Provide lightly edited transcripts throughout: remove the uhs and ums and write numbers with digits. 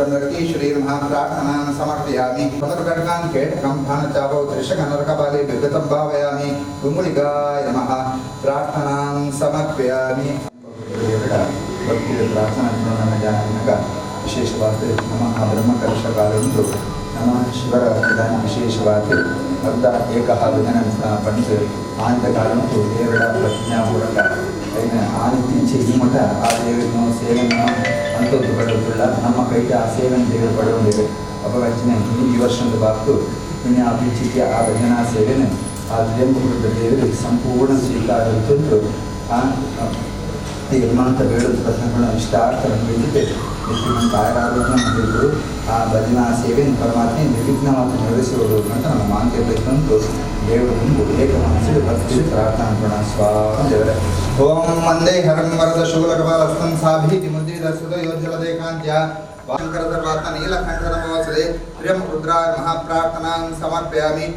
Narkeshwari नमः प्रार्थनां समर्पयामि। पुनर्गणकान् केटकं भानुचापौ त्रिशकनरकपाले विगतं भावयामि। गुमुलिकाय नमः प्रार्थनां समर्पयामि। ಭಕ್ತಿಯ ಪ್ರಾರ್ಥನಾ ಜಾನಕ ವಿಶೇಷವಾದ ನಮ್ಮ ಆ ಬ್ರಹ್ಮಕಲಶ ಕಾಲುಂಟು ನಮ್ಮ ಶಿವರ ವಿಧಾನ ವಿಶೇಷವಾದ ಅರ್ಧ ಏಕಹ ವಿಧಾನ ಪಂಚ ಆನಂದ ಕಾಲುಂಟು ದೇವರ ಪ್ರತಿಜ್ಞಾಪೂರ್ವಕ ಆನಿತ್ಯ ಈ ಮಠ ಆ ದೇವರನ್ನು ಸೇವೆಯನ್ನು ಅಂತದ್ದು ಪಡೆಯುತ್ತಿಲ್ಲ ನಮ್ಮ ಕೈಗೆ ಆ ಸೇವೆಯನ್ನು ದೇವರು ಪಡೆಯುವುದಿಲ್ಲ. ಅಪಗಂಚಿನ ಈ ವರ್ಷದ ಬಾಕ್ತು ಇನ್ನು ಆ ಬೀಚಿಗೆ ಆ ಭಜನಾ ಸೇವೆಯನ್ನು ಆ ದೇವರು ದೇವರಿಗೆ ಸಂಪೂರ್ಣ ಸ್ವೀಕಾರ ಉಂಟು. ಆ ಯಜಮಾನಂತ ಬೇಡದ ಪ್ರಶ್ನೆಗಳನ್ನ ಇಷ್ಟಾರ್ಥ ಅನ್ವಯಿಸಿದೆ ತಾಯರಾರೋಗ್ಯ ಮಾಡಿದ್ರು ಆ ಭಜನಾ ಸೇವೆಯನ್ನು ಪರಮಾತ್ಮೆ ನಿರ್ವಿಘ್ನವಾಗಿ ನಡೆಸುವುದು ಅಂತ ನಮ್ಮ ಮಾಂತ್ಯ ಪ್ರಯತ್ನ ದೇವರು ಮುಂದೆ ಏಕ ಮನಸ್ಸಿಗೆ ಭಕ್ತಿ ಪ್ರಾರ್ಥನಾ ಮಾಡೋಣ. ಸ್ವಾಮಿ ದೇವರೇ ಓಂ ವಂದೇ ಹರಂ ವರದ ಶೂಲಕಪಾಲಸ್ಥಂ ಸಾಭೀತಿ ಮುದ್ರಿತ ಯೋಜ್ವಲದೇಕಾಂತ್ಯ ಶಂಕರ ಸರ್ವಾತ್ಮ ನೀಲಕಂಠ ನಮೋಸ್ತುತೆ. ಪ್ರಿಯಂ ರುದ್ರಾಯ ಮಹಾಪ್ರಾರ್ಥನಾಂ ಸಮರ್ಪಯಾಮಿ.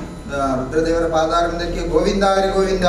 ರುದ್ರದೇವರ ಪಾದಾರವಿಂದಕ್ಕೆ ಗೋವಿಂದ ಹರಿ ಗೋವಿಂದ.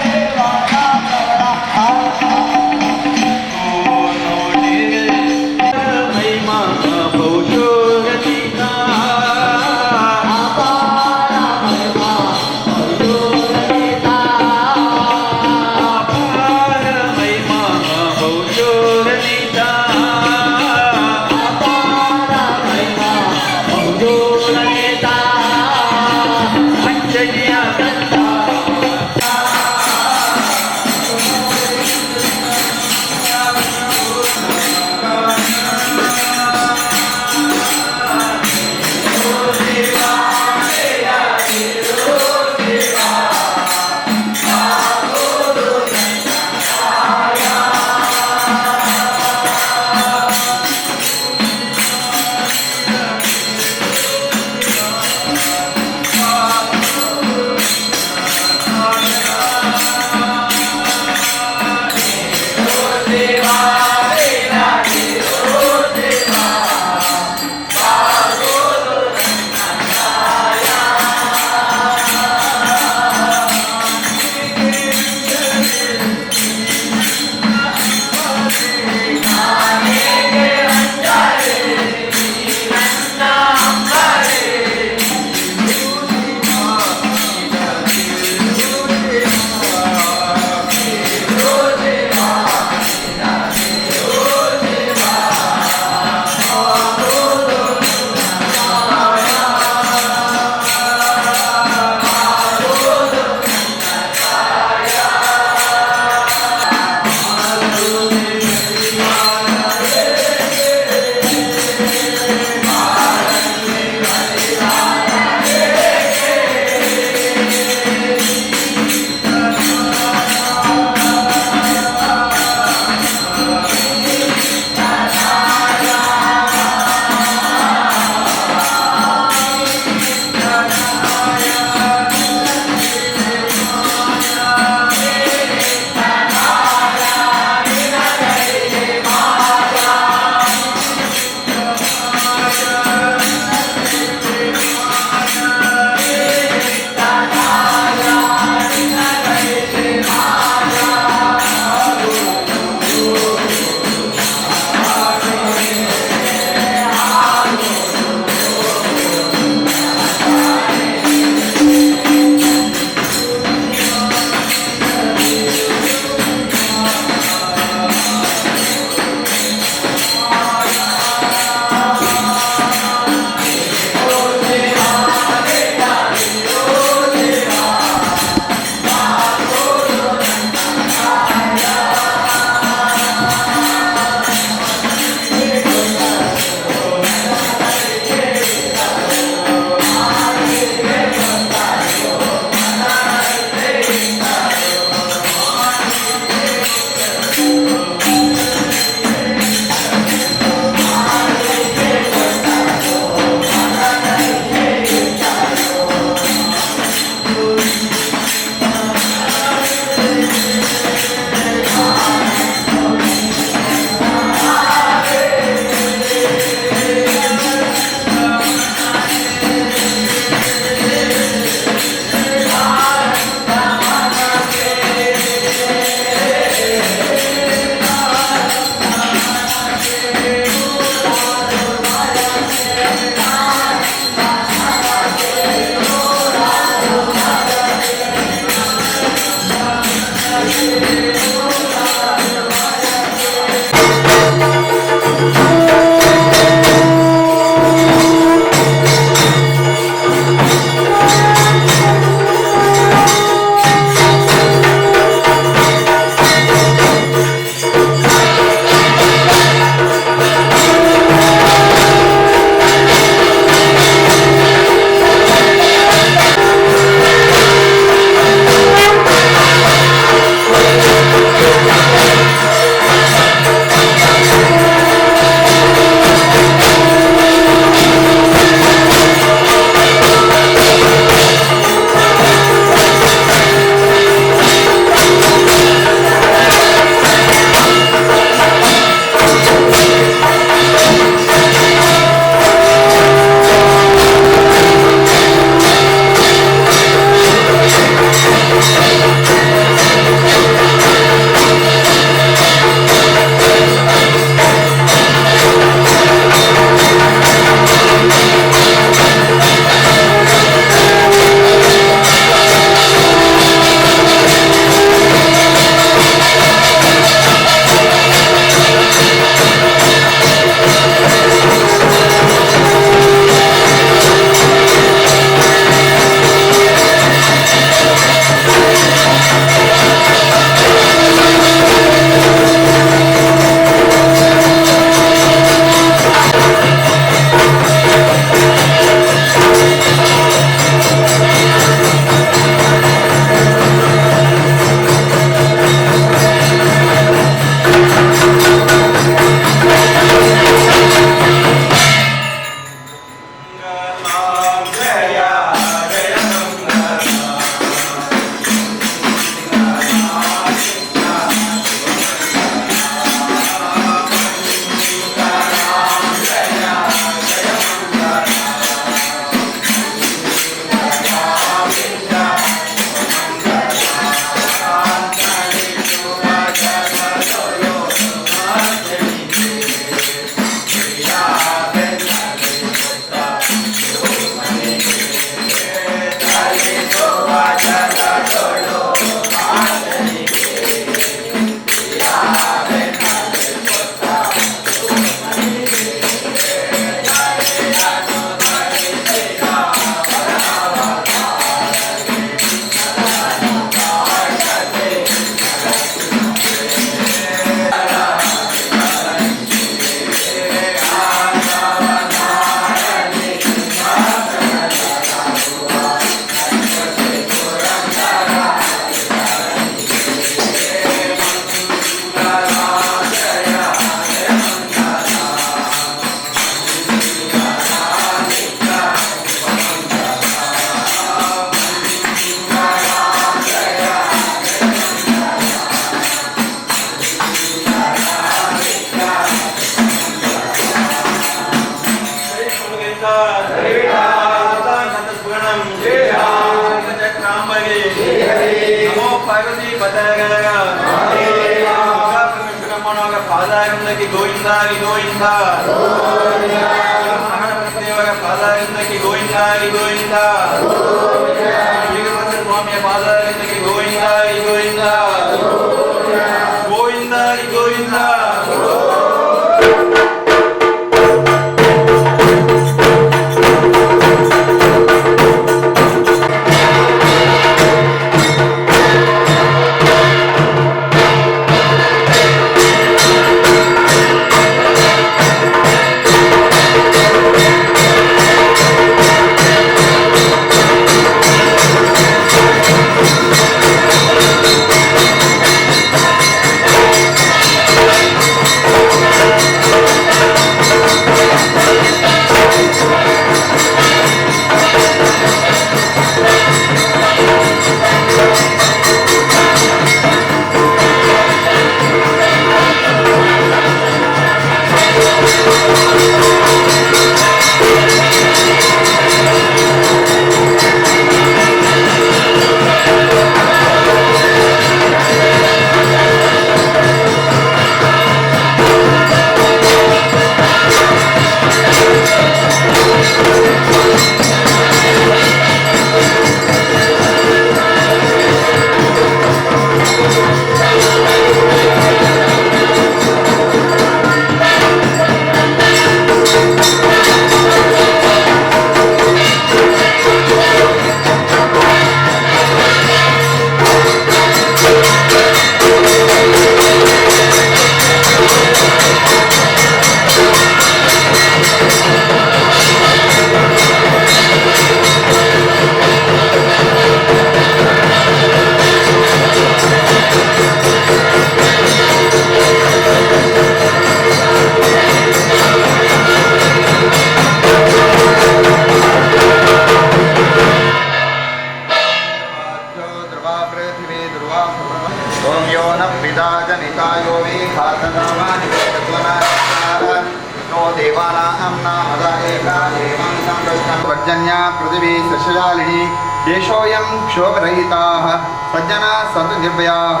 ಓಂ ಯೋ ನ ಪಿತಾ ಜನಿತಾಯೋ ವಿ ಖಾತನಾಮಾನಿ ೋ ದೇವಾನಾಂ ನಾಮದ ಏಕಾ ದೇವಂ ಸಂರಕ್ಷಣ ಪರ್ಜನ್ಯ ಪೃಥಿವೀ ಸಸ್ಯಶಾಲಿನಿ ದೇಶೋಯಂ ಕ್ಷೋಭರಹಿತಾಃ ಸಜ್ಜನಾಃ ಸಂತು ನಿರ್ಭಯಾಃ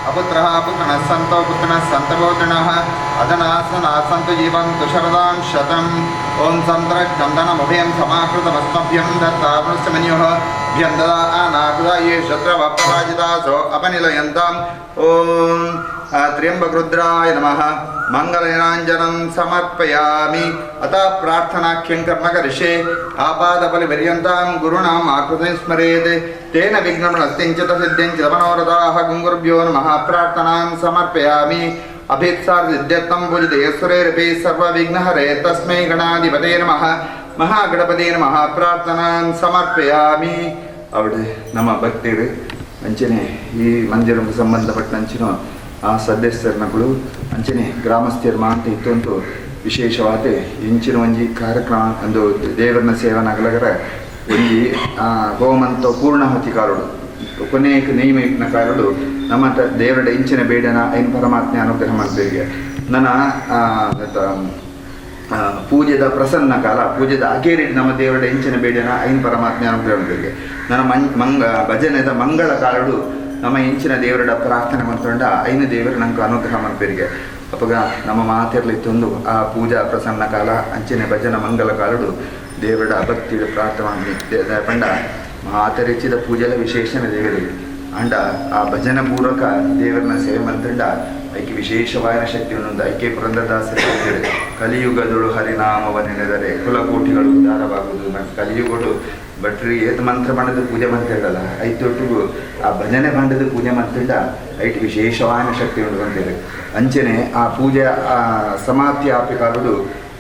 ಅಪುತ್ರಃ ಪುತ್ರಿಣಃ ಸಂತೋ ಪುತ್ರಿಣಃ ಸಂತು ಪೌತ್ರಿಣಃ ಅಧನಾಃ ಸನಾಃ ಸಂತು ಜೀವಂತು ಶರದಾಂ ಶತಂ. ಓಂ ಸಂತರಕ್ಷಂದನಮುಭಯಂ ಸಮಾಹೃತಮಸ್ಮಭ್ಯಂ ದತ್ತಾಮೃತ್ಯಮನ್ಯುಃ ಭ್ಯಂ ದದಾ ಅನಾಕೃತ ಯೇ ಶತ್ರವಃ ಪರಾಜಿತಾಸೋ ಅಪನಿಲಯಂತಾಂ. ಓಂ ತ್ರ್ಯಂಬಕರುದ್ರಾಯ ನಮಃ. ಮಂಗಲನಿರಾಂಜನಂ ಸಮರ್ಪಯಾಮಿ. ಅತಃ ಪ್ರಾರ್ಥನಾಖ್ಯಂ ಕರ್ಮ ಕರಿಷ್ಯೆ. ಆಪಾದಬಲಿಪರ್ಯಂತಾಂ ಗುರುಣಾಂ ಆಕೃತಿಂ ಸ್ಮರೇತ್. ತೇನ ವಿಘ್ನಮನಸ್ತಿಂಚಿತ ಸಿದ್ಧಿಂಚಿತ ಮನೋರಥಾಃ. ಗುರುಭ್ಯೋ ನಮಃ. ಪ್ರಾರ್ಥನಾಂ ಸಮರ್ಪಯಾಮಿ. ಅಭೀಪ್ಸಾರ್ಥಿದ್ಯರ್ಥಂ ಪೂಜಿತೆ ಸುರೇರಪಿ ಸರ್ವವಿಘ್ನಹರೇ ತಸ್ಮೈ ಗಣಾಧಿಪತೇ ನಮಃ. ಮಹಾಗಣಪತೇ ನಮಃ. ಪ್ರಾರ್ಥನಾಂ ಸಮರ್ಪಯಾಮಿ. ಅವಡೆ ನಮ್ಮ ಭಕ್ತರು ಅಂಚನೆ ಈ ಮಂದಿರಕ್ಕೆ ಸಂಬಂಧಪಟ್ಟಂಚಿನ ಆ ಸದಸ್ಯರನಗಳು ಅಂಚನೆ ಗ್ರಾಮಸ್ಥರ ಮಾಂತ ಇತ್ತೊಂದು ವಿಶೇಷವಾದ ಇಂಚಿನ ಒಂಜಿ ಕಾರ್ಯಕ್ರಮ ಒಂದು ದೇವರನ ಸೇವನಾಗಲಗರ ಒಂಜಿ ಹೋಮಂತ ಪೂರ್ಣಾಹುತಿ ಕಾರುಡು ಕೊನೆಯ ನೇಮ ಕಾರುಡು ನಮ್ಮ ದೇವರ ಇಂಚಿನ ಬೇಡನ ಐನ್ ಪರಮಾತ್ಮೆ ಅನುಗ್ರಹ ಮಾಡ್ಬೇಕೆ. ನನ್ನ ಪೂಜೆದ ಪ್ರಸನ್ನ ಕಾಲ ಪೂಜೆದ ಅಕೇರಿ ನಮ್ಮ ದೇವರ ಇಂಚಿನ ಬೇಡನ ಐನ್ ಪರಮಾತ್ಮೆ ಅನುಗ್ರಹ ಮಾಡ್ಬೇಕೆ. ನನ್ನ ಮಂಗ ಭಜನೆದ ಮಂಗಳ ಕಾಲಡು ನಮ್ಮ ಇಂಚಿನ ದೇವರ ಪ್ರಾರ್ಥನೆ ಮಾಡ್ಕೊಂಡ ಐನ ದೇವರು ನಂಗೆ ಅನುಗ್ರಹ ಮಾಡ್ಬೇರಿಗೆ. ಅಪ್ಪಗ ನಮ್ಮ ಮಾತಿರ್ಲಿತ್ತೊಂದು ಆ ಪೂಜಾ ಪ್ರಸನ್ನ ಕಾಲ ಅಂಚಿನ ಭಜನ ಮಂಗಲ ಕಾಲಡು ದೇವರ ಭಕ್ತಿ ಪ್ರಾರ್ಥನೆ ಪಂಡ ಮಾತರಿಚಿದ ಪೂಜೆಲ ವಿಶೇಷಣ ದೇವರಿಗೆ ಅಂಡ ಆ ಭಜನ ಪೂರ್ವಕ ದೇವರನ್ನ ಸೇವೆ ಮಾಡ್ತಂಡ ಐಕೆ ವಿಶೇಷವಾದ ಶಕ್ತಿ ಒಂದೊಂದು ಐಕೆ ಪುರಂದರದಾಸರು ಕಲಿಯುಗದೊಳು ಹರಿನಾಮವ ನೆನೆದರೆ ಕುಲಕೋಟಿಗಳು ಉದ್ಧಾರವಾಗುವುದು. ಮತ್ತು ಕಲಿಯುಗಡು ಭಟ್ರಿ ಏತ್ ಮಂತ್ರ ಮಾಡದು ಪೂಜೆ ಮಾಡ್ತಿರಲ್ಲ ಐತೊಟ್ಟಿಗೂ ಆ ಭಜನೆ ಮಾಡದು ಪೂಜೆ ಮಾಡ್ತಿಂಡ ಐಟ್ ವಿಶೇಷವಾದ ಶಕ್ತಿ ಉಂಟು ಅಂತೇಳಿ. ಅಂಚನೆ ಆ ಪೂಜೆ ಆ ಸಮಾಪ್ತಿ ಆಪಿ ಕಾಲಡು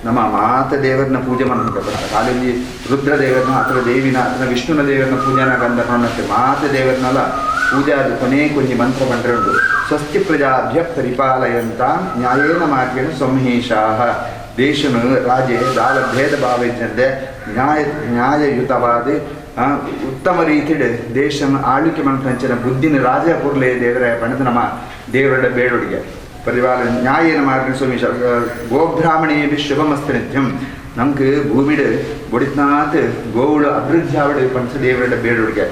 ನಮ್ಮ ಮಾತ ದೇವರನ್ನ ಪೂಜೆ ಮಾಡಬೇಕು. ಕಾಲಲ್ಲಿ ರುದ್ರ ದೇವರನ್ನ ಅಥವಾ ದೇವಿನ ಅಥವಾ ವಿಷ್ಣುನ ದೇವರನ್ನ ಪೂಜೆನ ಗಂಧರ್ವನಂತೆ ಮಾತ ದೇವರನ್ನೆಲ್ಲ ಪೂಜೆ ಅದು ಕೊನೆ ಕೊಂಜಿ ಮಂತ್ರ ಬಂದ್ರೆ ಉಂಟು. ಸ್ವಸ್ತಿ ಪ್ರಜಾಭ್ಯ ಪರಿಪಾಲಯಂತ ನ್ಯಾಯೇನ ಮಾರ್ಗೇಣ ಸಂಹೇಶಾಹ. ದೇಶನು ರಾಜೆ ದಾಲ ಭೇದ ಭಾವ ಇದ್ದಂತೆ ನ್ಯಾಯಯುತವಾದ ಉತ್ತಮ ರೀತಿಯಲ್ಲಿ ದೇಶನ ಆಳ್ವಿಕೆ ಮಂತ್ರಂಚನ ಬುದ್ಧಿನ ರಾಜ ಪುರ್ಲೆ ದೇವರ ಪಣದ ನಮ್ಮ ದೇವರ ಬೇಡೊಡಿಗೆ ಪರಿವಾರ ನ್ಯಾಯೇನ ಮಾರ್ಗೇಣ ಸ್ವಾಮಿ ಗೋಬ್ರಾಹ್ಮಣೇ ಶುಭಮಸ್ತು ನಿತ್ಯಂ. ನಮ್ಗೆ ಭೂಮಿಡು ಬೊಡಿತ್ನಾಥ್ ಗೋವುಳು ಅಭಿವೃದ್ಧಿ ಆವಡು ಪಂಚ ದೇವರ ಬೇಡೊಡಿಗೆ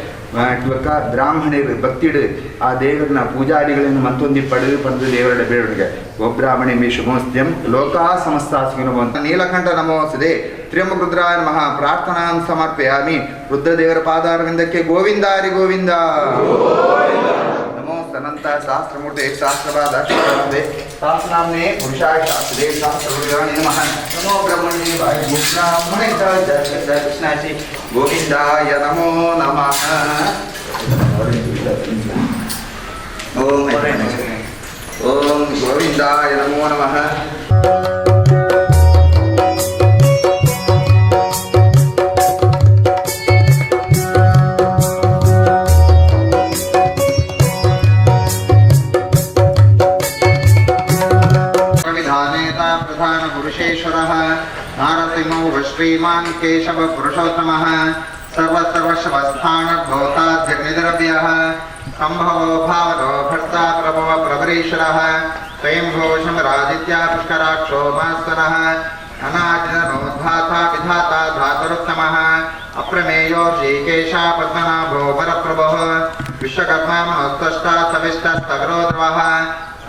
ಇವಾಗ ಬ್ರಾಹ್ಮಣರು ಭಕ್ತಿಡು ಆ ದೇವರನ್ನ ಪೂಜಾರಿಗಳನ್ನು ಮಂತೊಂದಿ ಪಡೆದು ಪಡೆದು ದೇವರ ಬೇಡೊಡಿಗೆ ಗೋಬ್ರಾಹ್ಮಣೇ ಮೇ ಶುಭಮಸ್ತ್ಯಂ ಲೋಕಾ ಸಮಸ್ತಾಸುಖಿನೋ ಭವಂತು. ನೀಲಕಂಠ ನಮೋಸ್ತುತೆ. ತ್ರ್ಯಂಬಕರುದ್ರಾಯ ನಮಃ. ಪ್ರಾರ್ಥನಾಂ ಸಮರ್ಪಯಾಮಿ. ರುದ್ರದೇವರ ಪಾದಾರವಿಂದಕ್ಕೆ ಗೋವಿಂದ ಹರಿ ಗೋವಿಂದ. ನಮೋ ಅನಂತ ಸಹಸ್ರಮೂರ್ತಿ ಸಹಸ್ರಪಾದ ಸಹಸ್ರನಾಮ್ನೇ ಪುರುಷಾಯ ಶಾಸ್ತ್ರೇ ಸಹಸ್ರರುದ್ರಾಣಿ ನಮಃ. ನಮೋ ಬ್ರಹ್ಮಣ್ಯೇ ಬ್ರಾಹ್ಮಣೇ ಕೃಷ್ಣಾಚಿ ಗೋವಿಂದಾಯ ನಮೋ ನಮಃ. ಓಂ ಓಂ ಗೋವಿಂದಾಯ ನಮೋ ನಮಃ. श्रीमान केशव पुरुषोत्तमः सर्वसर्वस्वस्थानभूताद्यग्निद्रव्यः संभवो भावनो भर्ता प्रभव प्रभरीश्वरः स्वयंभो शमरादित्या पुष्कराक्षो भास्करः अनादिनोद्धाता विधाता धातुरुत्तमः अप्रमेयो श्रीकेशा पद्मनाभो वरप्रभुः विश्वकर्मा मनोत्तष्टा सविष्टस्तगरो ध्रुवः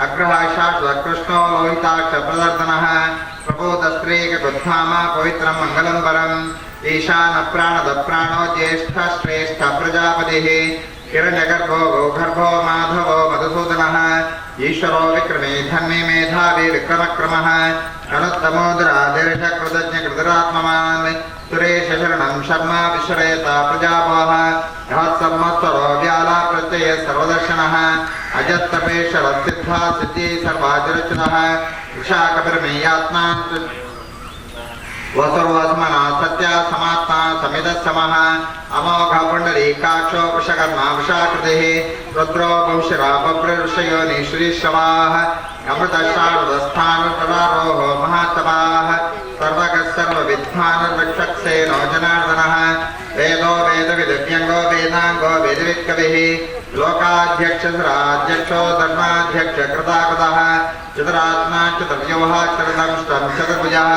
अग्रहाशाश्वकृष्णो लोहिताक्षप्रदर्दनः प्रबोधस्त्रेकबुद्धाम पवित्रं मङ्गलं परम् ईशानप्राणदप्राणो ज्येष्ठश्रेष्ठ प्रजापतिः हिरण्यगर्भो गोगर्भो माधवो मधुसूदनः ईश्वरो विक्रमे धन्वे मेधावी विक्रमक्रमः अनुत्तमो दुराधिर्षकृतज्ञकृतरात्मवान् सुरेश शरणं शर्म विश्वरेता प्रजापः संवत्सरो व्याला प्रत्यय सर्वदर्शनः अजत्तपेशरसिद्धा सिद्धि सर्वाजरचनः विशाखपरमेयात्मा वसर्वस्मना सत्या समात्मा समितः अमोघ पुण्डरीकाक्षो वृषकर्मा वृषाकृतिः रुद्रो बहुशिरा बभ्रऋषयो निःश्रीश्रवाः अमृतशारदस्थानप्रवारोहो महातपाः सर्वगः सर्वविद्वान् रक्षक्सेनो जनार्दनः वेदो वेदविदज्ञो वेदाङ्गो वेदवित्कविः लोकाध्यक्षसुराध्यक्षो धर्माध्यक्ष कृताकृतः चतुरात्मा चतुर्व्यूह चतुर्दंष्टं चतुर्भुजः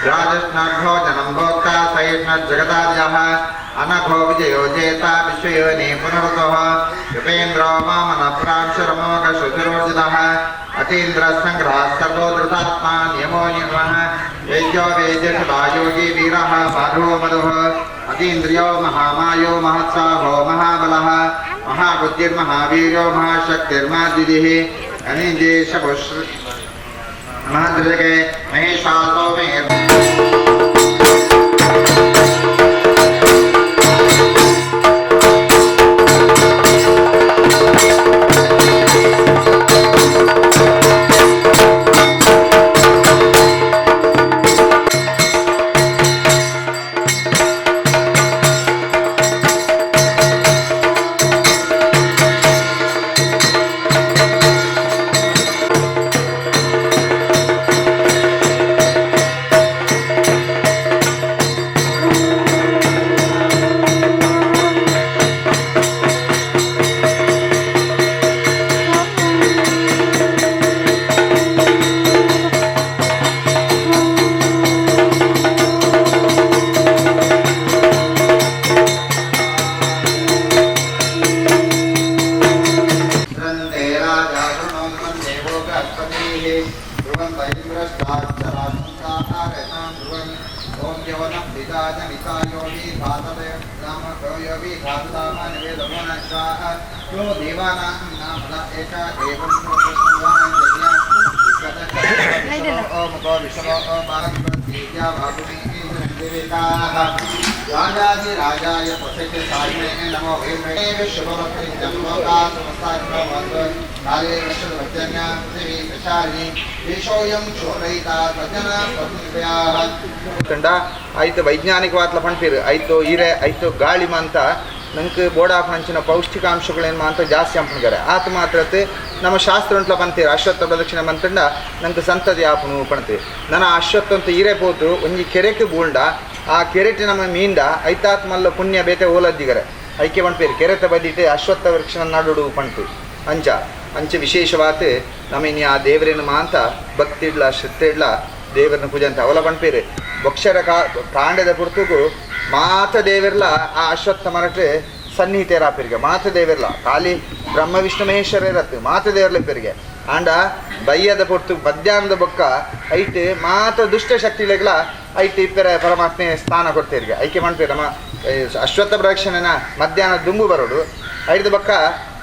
राजस्नर्भोजनं भोक्ता सैष्णर्जगदार्यः अनघो विजयो जेता विश्वयोनि पुनरुतः उपेन्द्रो वामनप्रांशुरमोघशुचिरोर्जितः अतीन्द्रसङ्ग्रहः सर्वो धृतात्मा नियमो नियमः वेद्यो वेद्यसुधायोगी वीरः माधवो मधुः अतीन्द्रियो महामायो महत्साहो महाबलः महाबुद्धिर्महावीर्यो महाशक्तिर्माद्युधिः अनिजेशपुष् महाद्रजके महेशासो मे ಕಂಡ ಆಯ್ತು ವೈಜ್ಞಾನಿಕವಾದ ಪಣ್ಪೀರು ಆಯ್ತು ಹೀರೆ ಆಯ್ತು ಗಾಳಿ ಮಾಂತ ನಂಗೆ ಬೋಡಾಪಣಂಚಿನ ಪೌಷ್ಟಿಕಾಂಶಗಳೇನು ಮಾಂತ ಜಾಸ್ತಿ ಅಂಪಣಿದ್ದಾರೆ ಆತ ಮಾತ್ರತೆ ನಮ್ಮ ಶಾಸ್ತ್ರ ಉಂಟ್ಲ ಪಂತೀರು ಅಶ್ವತ್ಥ ಪ್ರದಕ್ಷಿಣೆ ಮಂತಂಡ ನಂಗೆ ಸಂತತಿ ಆಪಣು ಪಣ್ತೀವಿ ನನ್ನ ಅಶ್ವತ್ಥ ಅಂತ ಹೀರೆ ಪೋತು ಒಂಜಿ ಕೆರೆಗೆ ಬೂಂಡ ಆ ಕೆರೆಟ್ ನಮ್ಮ ಮೀಂಡ ಐತಾತ್ ಮಲ್ಲ ಪುಣ್ಯ ಬೇತೆ ಓಲದ್ದಿಗರೆ ಐಕೆ ಪಣ್ಪೀರು ಕೆರೆತ ಬದಿಟ್ಟು ಅಶ್ವತ್ಥ ವೃಕ್ಷನ ನಡುಡು ಪಣ್ತು ಅಂಚ ಅಂಚ ವಿಶೇಷವಾತ ನಮ್ಮ ಇನ್ನು ಆ ದೇವರೇನು ಮಾಂತ ಭಕ್ತಿ ಇಡ್ಲ ಶ್ರದ್ಧೆ ಇಡ್ಲ ದೇವರನ್ನ ಪೂಜೆ ಅಂತ ಅವಲ ಪಣ್ಪೀರು ಬಕ್ಷರ ಕಾಂಡದ ಪುರ್ತುಗು ಮಾತ ದೇವರ್ಲ ಆ ಅಶ್ವತ್ಥ ಮರಟ್ರೆ ಸನ್ನಿಹಿತರಾಪಿರ್ಗೆ ಮಾತ ದೇವರ್ಲ ಖಾಲಿ ಬ್ರಹ್ಮ ವಿಷ್ಣು ಮಹೇಶ್ವರ ಇರತ್ತು ಮಾತ ದೇವರ್ಲ ಪೆರಿಗೆ ಆಂಡ ಬಯ್ಯದ ಪೊರ್ತು ಮಧ್ಯಾಹ್ನದ ಬೊಕ್ಕ ಐಟ್ ಮಾತ ದುಷ್ಟ ಶಕ್ತಿಗಳಿಗೆಲ್ಲ ಐಟ್ ಇಪ್ಪರ ಪರಮಾತ್ಮೆ ಸ್ಥಾನ ಕೊಡ್ತೀರಿಗೆ ಐಕೆ ಮಣ್ಪೀರು ನಮ್ಮ ಅಶ್ವತ್ಥ ಪ್ರದಕ್ಷಿಣೆನ ಮಧ್ಯಾಹ್ನ ದುಂಬು ಬರೋಡು ಐದು ಬಕ್ಕ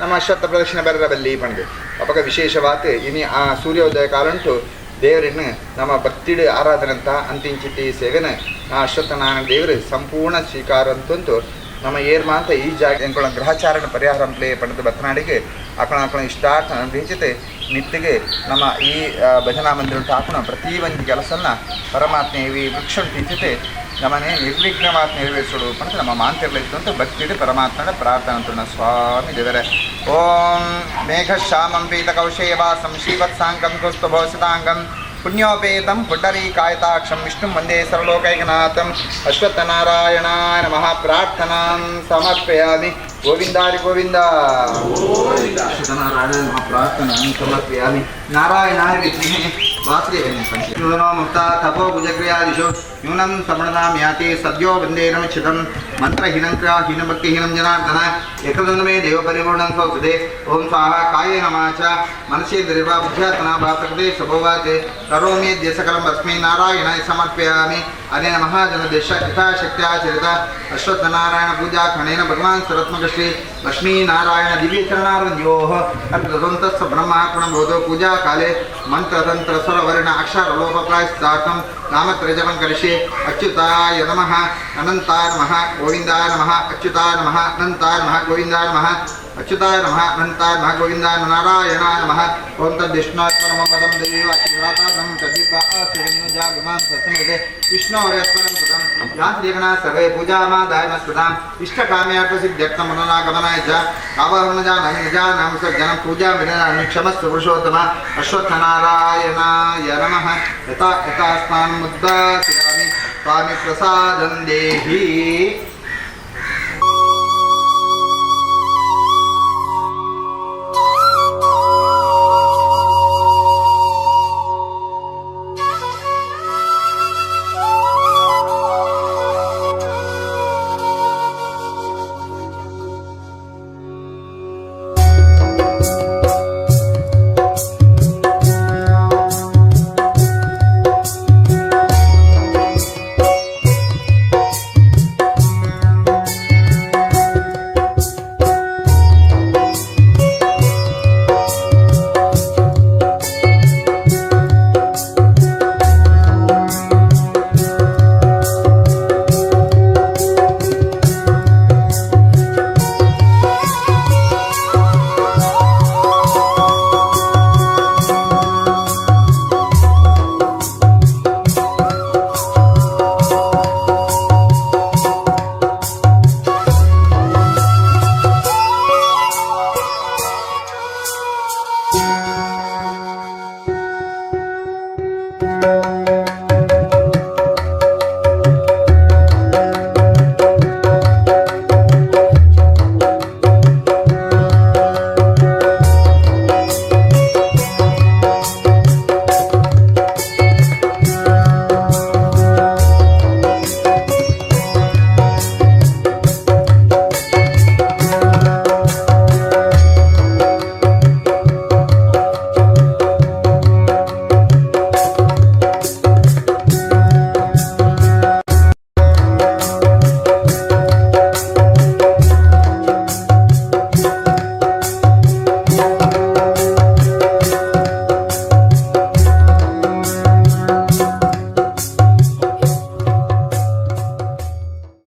ನಮ್ಮ ಅಶ್ವತ್ಥ ಪ್ರದಕ್ಷಿಣೆ ಬರರ ಬಲ್ಲಿ ಪಂಡು ಅಪಕ ವಿಶೇಷವಾತ ಇನಿ ಆ ಸೂರ್ಯೋದಯ ಕಾಲುಂಟು ದೇವರನ್ನು ನಮ್ಮ ಭಕ್ತಿಡು ಆರಾಧನೆ ಅಂತ ಅಂತಿಂಚಿತಿ ಸೇವೆನ ಆ ಅಶ್ವತ್ಥನಾರಾಯಣ ದೇವರು ಸಂಪೂರ್ಣ ಸ್ವೀಕಾರ ಅಂತಂತು ನಮ್ಮ ಏರ್ಮಾಂತ ಈ ಜಾಗ ಎಂಕೊಳ ಗ್ರಹಚಾರಣ ಪರಿಹಾರ ಪ್ಲೇ ಪಡೆದ ಬತ್ತನಾಡಿಗೆ ಆಕಣ ಆಕಣ ಇಷ್ಟಾರ್ಥ ಅನುಗ್ರಹಿಸಿತೆ ನಿತ್ತಿಗೆ ನಮ್ಮ ಈ ಭಜನಾ ಮಂದಿರ ಹಾಕೋಣ ಪ್ರತಿ ಒಂದು ಕೆಲಸನ ಪರಮಾತ್ಮೆ ಈ ವೃಕ್ಷ ಟೀಚಿತೆ ನಮ್ಮನೆ ನಿರ್ವಿಘ್ನವಾದ ನೆರವೇರಿಸೋಡು ಅಂತ ನಮ್ಮ ಮಾಂತಿರ್ಲಿತ್ತು ಅಂತ ಭಕ್ತಿಡು ಪರಮಾತ್ಮನ ಪ್ರಾರ್ಥನೆ ಅಂತ ಸ್ವಾಮಿ ದೇವರೇ. ಓಂ ಮೇಘಶ್ಯಾಮಂ ಪೀತಕೌಶೇಯವಾಸಂ ಶ್ರೀವತ್ಸಾಂಗಂ ಕೌಸ್ತುಭೋಷಿತಾಂಗಂ ಪುಣ್ಯೋಪೇತಂ ಪುಂಡರೀಕಾಯತಾಕ್ಷಂ ವಿಷ್ಣುಂ ವಂದೇ ಸರ್ವಲೋಕೈಕನಾಥಂ ಅಶ್ವತ್ಥನಾರಾಯಣಾಯ ನಮಃ. ಪ್ರಾರ್ಥನಾಂ ಸಮರ್ಪಯಾಮಿ. ಗೋವಿಂದಾರಿ ಗೋವಿಂದ. ಅಶ್ವತ್ಥನಾರಾಯಣ ನಮಃ. ಪ್ರಾರ್ಥನಾಂ ಸಮರ್ಪಯಾಮಿ. ನಾರಾಯಣಾಯ ವಿದ್ಮಹೇ ವಾಸುದೇವಾಯ ಧೀಮಹಿ ಮುಕ್ತ ತಪೋ ಭುಜಕ್ರಿಯಾದಿಷು ನ್ಯೂನಂ ಸಮೃಣಾಂ ಯಾತಿ ಸದ್ಯೋ ವಂದೇ ನಮಚ್ಯುತಂ ಮಂತ್ರಹೀನಂ ಕ್ರಿಯಾಹೀನಂ ಭಕ್ತಿಹೀನಂ ಜನಾರ್ದನ ಏಕದಂಡಮೇ ದೇವ ಪರಿಪೂರ್ಣಂ ಸೌಸುದೆ. ಓಂ ಸ್ವಾಹ ಕಾಯೇನ ವಾಚಾ ಮನಸೇಂದ್ರಿಯರ್ವಾ ಬುದ್ಧ್ಯಾತ್ಮನಾ ವಾ ಪ್ರಕೃತೆ ಸ್ವಭಾವಾತ್ ಕರೋಮಿ ಯದ್ಯ ಸಕಲಂ ತಸ್ಮೈ ನಾರಾಯಣಾಯ ಸಮರ್ಪಯಾಮಿ. ಅನೇನ ಮಹಾಜನದೇಶ ಯಥಾಶಕ್ತ್ಯಾಚರಿತ ಅಶ್ವತ್ಥನಾರಾಯಣ ಪೂಜಾ ಖಣೇನ ಭಗವಾನ್ ಸರತ್ಮಕ ಶ್ರೀ ಲಕ್ಷ್ಮೀನಾರಾಯಣ ದಿವ್ಯಚರಣಾರವಿಂದಯೋಃ ಅರ್ಧದಂತಸ್ಸ ಬ್ರಹ್ಮಾರ್ಪಣಂ ಭವತು. ಪೂಜಾ ಕಾಲೇ ಮಂತ್ರತಂತ್ರ ಸ್ವರವರ್ಣ ಅಕ್ಷರಲೋಪ ಪ್ರಾಯಶ್ಚಿತ್ತಾರ್ಥಂ ನಾಮತ್ರಯಜಪಂ ಕರಿಷ್ಯೆ. ಅಚ್ಯುತಾಯ ನಮಃ, ಅನಂತಾಯ ನಮಃ, ಗೋವಿಂದಾಯ ನಮಃ, ಅಚ್ಯುತಾಯ ನಮಃ, ಅನಂತಾಯ ನಮಃ, ಗೋವಿಂದಾಯ ನಮಃ, ಅಚ್ಯುತಾಯ ನಮಃ, ಅನಂತಾಯ ನಮಃ, ಗೋವಿಂದಾಯ ನಾರಾಯಣಾಯ ನಮಃ. ಓಂ ತದ್ವಿಷ್ಣಾತ್ಮನಮಃ ಪದಂ ದೇವಾಚಿರಾತಾಂ ತದ್ವಿತಾಸುರನ್ಯೋಜಾಗಮಾಂ ಸತ್ಸಂಗತೆ ವಿಷ್ಣೋರ್ಯತ್ಪರಂ ಪದಂ ಯಾಂತ್ರಿಗಣ ಸರ್ವೇ ಪೂಜಾಮಾದಾಯ ಮಸ್ಕೃತಾಂ ಇಷ್ಟಕಾಮ್ಯಾರ್ಥಸಿದ್ಧ್ಯರ್ಥಂ ಮನೋನಾಗಮನಾಯ ಚ ಕಾವಹರ್ಣಜಾನಂ ಸಜ್ಜನಂ ಪೂಜಾ ವಿನಯಾಮಿ ಕ್ಷಮಸ್ವ ಪುರುಷೋತ್ತಮ ಅಶ್ವತ್ಥನಾರಾಯಣಾಯ ನಮಃ. ಯಥಾ ಯಥಾ ಸ್ನಾನಂ ಮುದ್ದಾಸ್ಯಾಮಿ ಸ್ವಾಮಿ ಪ್ರಸಾದಂ ದೇಹಿ.